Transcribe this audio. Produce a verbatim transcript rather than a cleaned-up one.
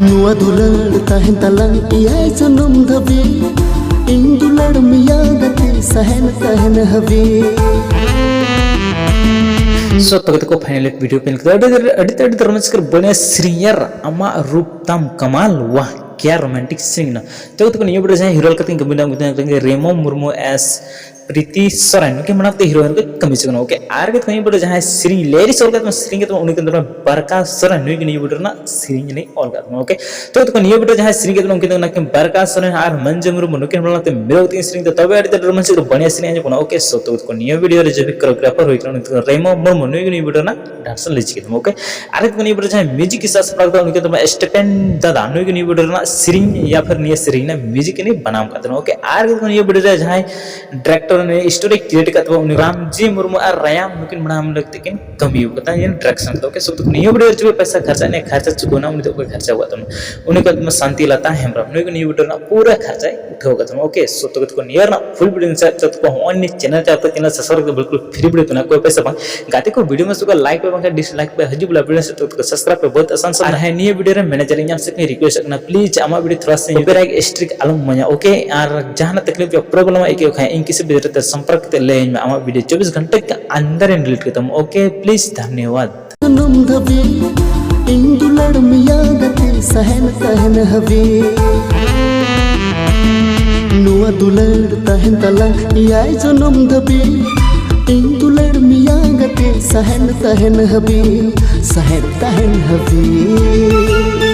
ᱱᱚᱣᱟ ᱫᱩᱞᱟᱹᱲ ᱛᱟᱦᱮᱱ ᱛᱟᱞᱟᱝ ᱮᱭᱟᱭ ᱡᱚᱱᱚᱢ ᱫᱷᱟᱹᱵᱤᱡ, ᱤᱧ ᱫᱩᱞᱟᱹᱲ ᱢᱮᱭᱟ ᱜᱟᱛᱮ ᱥᱟᱦᱮᱱ ᱛᱟᱦᱮᱱ ᱦᱟᱹᱵᱤᱡ᱾ ᱥᱚᱛ ᱛᱚᱵᱮ ᱛᱟᱠᱚ ᱯᱷᱟᱭᱱᱟᱞ ᱵᱷᱤᱰᱤᱭᱳ ᱯᱮ ᱧᱮᱞ ᱠᱮᱫᱟ, ᱟᱹᱰᱤ ᱟᱹᱰᱤ ᱟᱹᱰᱤ ᱨᱚᱢᱚᱡᱽ ᱠᱟᱨ ᱵᱚᱱᱮ ᱥᱨᱤᱧ ᱭᱟᱨ ᱟᱢᱟᱜ ᱨᱩᱯ ᱛᱟᱢ ᱠᱟᱢᱟᱞ, ᱣᱟᱦ ᱠᱭᱟ ᱨᱳᱢᱟᱱᱴᱤᱠ ᱥᱤᱱ ᱱᱟ᱾ ᱛᱚ ᱛᱚᱠᱷᱚᱱ ᱱᱤᱭᱟᱹ ᱵᱤᱰᱤᱭᱳ ᱨᱮ ᱡᱟᱦᱟᱸᱭ ᱦᱤᱨᱳ ᱞᱮᱠᱟᱛᱮᱧ ᱠᱟᱹᱢᱤ ᱫᱟ ᱩᱱᱤ ᱫᱚ ᱨᱮᱢᱳ ᱢᱩᱨᱢᱩ ᱮᱥ ᱯᱨᱤᱛᱤ ᱥᱚᱨᱮᱱ, ᱱᱩᱠᱤᱱ ᱢᱟᱱᱟᱣ ᱛᱮ ᱦᱤᱨᱳᱭᱤᱱ ᱠᱚ ᱠᱟᱹᱢᱤ ᱪᱚ ᱠᱟᱱᱟ᱾ ᱳᱠᱮ, ᱟᱨ ᱜᱮ ᱱᱤᱭᱟᱹ ᱵᱤᱰᱤᱭᱳ ᱨᱮ ᱡᱟᱦᱟᱸᱭ ᱥᱮᱨᱮᱧ ᱞᱮᱨᱤᱠᱥ ᱚᱞ ᱠᱟᱫ ᱛᱟᱵᱚᱱᱟ, ᱥᱮᱨᱮᱧ ᱠᱟᱫ ᱛᱟᱵᱚᱱᱟ, ᱩᱱᱤ ᱠᱟᱱ ᱛᱟᱵᱚᱱᱟ ᱵᱟᱨᱠᱟ ᱥᱚᱨᱮᱱ, ᱱᱩᱭ ᱜᱮ ᱱᱤᱭᱟᱹ ᱵᱤᱰᱤᱭᱳ ᱨᱮᱱᱟᱜ ᱥᱮᱨᱮᱧ ᱞᱤᱧ ᱚᱞ ᱠᱟᱫ ᱛᱟᱵᱚᱱᱟ᱾ ᱳᱠᱮ, ᱛᱚ ᱛᱚᱠᱷᱚᱱ ᱱᱤᱭᱟᱹ ᱵᱤᱰᱤᱭᱳ ᱨᱮ ᱡᱟᱦᱟᱸᱭ ᱥᱮᱨᱮᱧ ᱠᱟᱫ ᱛᱟᱵᱚᱱᱟ ᱩᱱᱠᱤᱱ ᱫᱚ ᱠᱟᱱᱟ ᱠᱤᱱ ᱵᱟᱨᱠᱟ ᱥᱚᱨᱮᱱ ᱟᱨ ᱢᱟᱹᱱᱡᱟᱹ ᱢᱩᱨᱢᱩ, ᱱᱩᱠᱤᱱ ᱢᱟᱱᱟᱣ ᱛᱮ ᱢᱤᱞᱟᱹᱣ ᱠᱟᱛᱮ ᱥᱮᱨᱮᱧ ᱫᱚ ᱛᱚᱵᱮ ᱟᱹᱰᱤ ᱛᱮᱫ ᱨᱳᱢᱟᱱᱥ ᱠᱚ ᱵᱟᱹᱲᱤᱭᱟ ᱥᱮᱨᱮᱧ ᱟᱸᱡᱚᱢᱚᱜ ᱠᱟᱱᱟ᱾ ᱳᱠᱮ, ᱥᱚ ᱛᱚ ᱛᱚᱠᱷᱚᱱ ᱱᱤᱭᱟᱹ ᱵᱤᱰᱤᱭᱳ ᱨᱮ ᱡᱚᱵᱤ ᱠᱳᱨᱳᱜᱨᱟᱯᱷᱟᱨ ᱦᱩᱭ ᱠᱟᱱᱟ ᱩᱱᱤ ᱫᱚ ᱨᱮᱢᱳ ᱢᱩᱨᱢᱩ, ᱱᱩᱭ ᱜᱮ ᱱᱤᱭᱟᱹ ᱵᱤᱰᱤᱭᱳ ᱨᱮᱱᱟᱜ ᱰᱟᱱᱥᱟᱨ ᱞᱟᱹᱭ ᱪᱤᱠᱟᱹ ᱛᱟᱢᱟ᱾ ᱳᱠᱮ, ᱟᱨ ᱱᱤᱭᱟᱹ ᱵᱤᱰᱤᱭᱳ ᱨᱮ ᱡᱟᱦᱟᱸᱭ ᱢᱤᱭᱩᱡᱤᱠ ᱮ ᱥᱟᱵ ᱥᱟᱯᱲᱟᱣ ᱠᱟᱫᱟ ᱩᱱᱤ ᱠᱟᱱ ᱛᱟᱵᱚᱱᱟ ᱥᱴᱮᱯᱮᱱ ᱫᱟᱫᱟ, ᱱᱩᱭ ᱜᱮ ᱱᱤᱭᱟᱹ ᱵᱤᱰᱤᱭᱳ ᱨᱮᱱᱟᱜ ᱥᱮᱨᱮᱧ ᱭᱟ ᱯᱷᱤᱨ ᱱᱤᱭᱟᱹ ᱥᱮᱨᱮᱧ ᱨᱮᱱᱟᱜ ᱢᱤᱭᱩᱡᱤᱠ ᱩᱱᱤ ᱵᱮᱱᱟᱣ ᱠᱟᱫ ᱛᱟᱵᱚᱱᱟ᱾ ᱳᱠᱮ, ᱟᱨ ᱱᱤᱭᱟᱹ ᱵᱤᱰᱤᱭᱳ ᱨᱮ ᱡᱟᱦᱟᱸᱭ ᱰᱟᱭᱨᱮᱠᱴᱚᱨ ᱱᱤᱭᱟᱹ ᱥᱴᱳᱨᱤ ᱠᱨᱤᱭᱮᱴ ᱠᱟᱫ ᱛᱟᱵᱚᱱᱟ ᱩᱱᱤ ᱨᱟᱢᱡᱤ ᱢᱩᱨᱢᱩ ᱟᱨ ᱨᱟᱭᱟᱢ, ᱱᱩᱠᱤᱱ ᱢᱟᱲᱟᱝ ᱞᱟᱹᱜᱤᱫ ᱛᱮᱠᱤᱱ ᱠᱟᱹᱢᱤ ᱠᱟᱫᱟ ᱱᱤᱭᱟᱹ ᱰᱟᱭᱨᱮᱠᱥᱚᱱ ᱨᱮᱫᱚ᱾ ᱳᱠᱮ, ᱥᱚᱵ ᱱᱤᱭᱟᱹ ᱵᱤᱰᱤᱭᱳ ᱨᱮ ᱡᱩᱫᱤ ᱯᱚᱭᱥᱟ ᱠᱷᱚᱨᱪᱟ ᱱᱤᱭᱟᱹ ᱠᱷᱚᱨᱪᱟ ᱪᱩᱠᱟᱹᱣ ᱱᱟ ᱩᱱᱤ ᱫᱚ ᱚᱠᱚᱭ ᱠᱷᱚᱨᱪᱟ ᱠᱟᱫ ᱛᱟᱵᱚᱱᱟ? ᱩᱱᱤ ᱠᱟᱱ ᱛᱟᱵᱚᱱᱟ ᱥᱟᱱᱛᱤ ᱞᱟᱛᱟ ᱦᱮᱢᱵᱨᱚᱢ, ᱱᱩᱭ ᱜᱮ ᱱᱤᱭᱟᱹ ᱵᱤᱰᱤᱭᱳ ᱨᱮᱱᱟᱜ ᱯᱩᱨᱟᱹ ᱠᱷᱚᱨᱪᱟᱭ ᱩᱴᱷᱟᱹᱣ ᱠᱟᱫ ᱛᱟᱵᱚᱱᱟ᱾ ᱳᱠᱮ, ᱥᱚ ᱛᱚ ᱠᱚ ᱱᱤᱭᱟᱹ ᱨᱮᱱᱟᱜ ᱯᱷᱩᱞ ᱵᱤᱰᱤᱭᱳ ᱧᱮᱞ ᱥᱟᱱᱟ ᱛᱟᱠᱚ ᱦᱚᱸᱜᱼᱚᱭ ᱱᱤᱭᱟᱹ ᱪᱮᱱᱮᱞ ᱪᱟᱞᱟᱣ ᱠᱟᱛᱮ ᱪᱮᱱᱮᱞ ᱥᱟᱵᱥᱠᱨᱟᱭᱤᱵ ᱫᱚ ᱵᱤᱞᱠᱩᱞ ᱯᱷᱨᱤ ᱵᱤᱰᱤᱭᱳ ᱛᱟᱦᱮᱱᱟ, ᱚᱠᱚᱭ ᱯᱚᱭᱥᱟ ᱵᱟᱝ᱾ ᱜᱟᱛᱮ ᱠᱚ ᱵᱤᱰᱤᱭᱳ ᱢᱟ ᱥᱩᱠᱟ ᱞᱟᱭᱤᱠ ᱯᱮ ᱵᱟᱝᱠᱷᱟᱱ ᱰᱤᱥᱞᱟᱭᱤᱠ ᱯᱮ, ᱦᱤᱡᱩᱜ ᱵᱚᱞᱟ ᱵᱤᱰᱤᱭᱳ ᱥᱮ ᱛᱚ ᱥᱟᱵᱥᱠᱨᱟᱭᱤᱵ ᱯᱮ ᱵᱚᱦᱩᱛ ᱟᱥᱟᱱ ᱥᱟᱱ᱾ ᱟᱨ ᱦᱮᱸ, ᱱᱤᱭᱟᱹ ᱵᱤᱰᱤᱭᱳ ᱨᱮ ᱢᱮᱱᱮᱡᱟᱨ ᱤᱧ ᱟᱢ ᱥᱮᱫ ᱠᱷᱚᱱ ᱨᱤᱠᱩᱭᱮᱥᱴ ᱠᱟᱱᱟ, ᱯᱞᱤᱡ ᱟᱢᱟᱜ ᱵᱤᱰᱤᱭᱳ ᱛᱷᱚᱲᱟ ᱥᱟ ᱠᱚᱯᱤᱨᱟᱭᱤᱴ ᱥᱴᱨᱟᱭᱤᱠ ᱟᱞᱚᱢ ᱢᱟᱧᱟ᱾ ᱳᱠᱮ, ᱟᱨ ᱡᱟᱦᱟᱱᱟᱜ ᱛᱟᱠᱞᱤᱯ ᱭᱟ ᱯᱨᱚᱵᱞᱮᱢ ᱟᱹᱭᱠᱟᱹᱣ ᱠᱷᱟᱱ ᱤᱧ ᱠᱤᱥᱤ ᱵᱤᱰᱤᱭᱳ ᱨᱮ ᱥᱚᱢᱯᱨᱠ ᱠᱟᱛᱮ ᱞᱟᱹᱭᱟᱹᱧ ᱢᱮ, ᱟᱢᱟᱜ ᱵᱤᱰᱤᱭᱳ ᱪᱚᱵᱵᱤᱥ ᱜᱷᱚᱱᱴᱟ ᱠᱮ ᱟᱱᱫᱟᱨ ᱤᱧ ᱰᱤᱞᱤᱴ ᱠᱟᱛᱟᱢ᱾ ᱳᱠᱮ, ᱯᱞᱤᱡ, ᱫᱷᱚᱱᱭᱚᱵᱟᱫ᱾ ᱡᱚᱱᱚᱢ ᱫᱷᱟᱹᱵᱤᱡ ᱤᱧ ᱫᱩᱞᱟᱹᱲ ᱢᱮᱭᱟ ᱜᱟᱛᱮ ᱥᱟᱦᱮᱱ ᱛᱟᱦᱮᱱ ᱦᱟᱹᱵᱤᱡ᱾ ᱱᱚᱣᱟ ᱫᱩᱞᱟᱹᱲ ᱛᱟᱦᱮᱱ ᱛᱟᱞᱟᱝ ᱮᱭᱟᱭ ᱡᱚᱱᱚᱢ ᱫᱷᱟᱹᱵᱤᱡ᱾ ᱤᱧ ᱫᱩᱞᱟᱹᱲ ᱢᱮᱭᱟ ᱜᱟᱛᱮ ᱥᱟᱦᱮᱱ ᱛᱟᱦᱮᱱ ᱦᱟᱹᱵᱤᱡ, ᱥᱟᱦᱮᱱ ᱛᱟᱦᱮᱱ ᱦᱟᱹᱵᱤᱡ᱾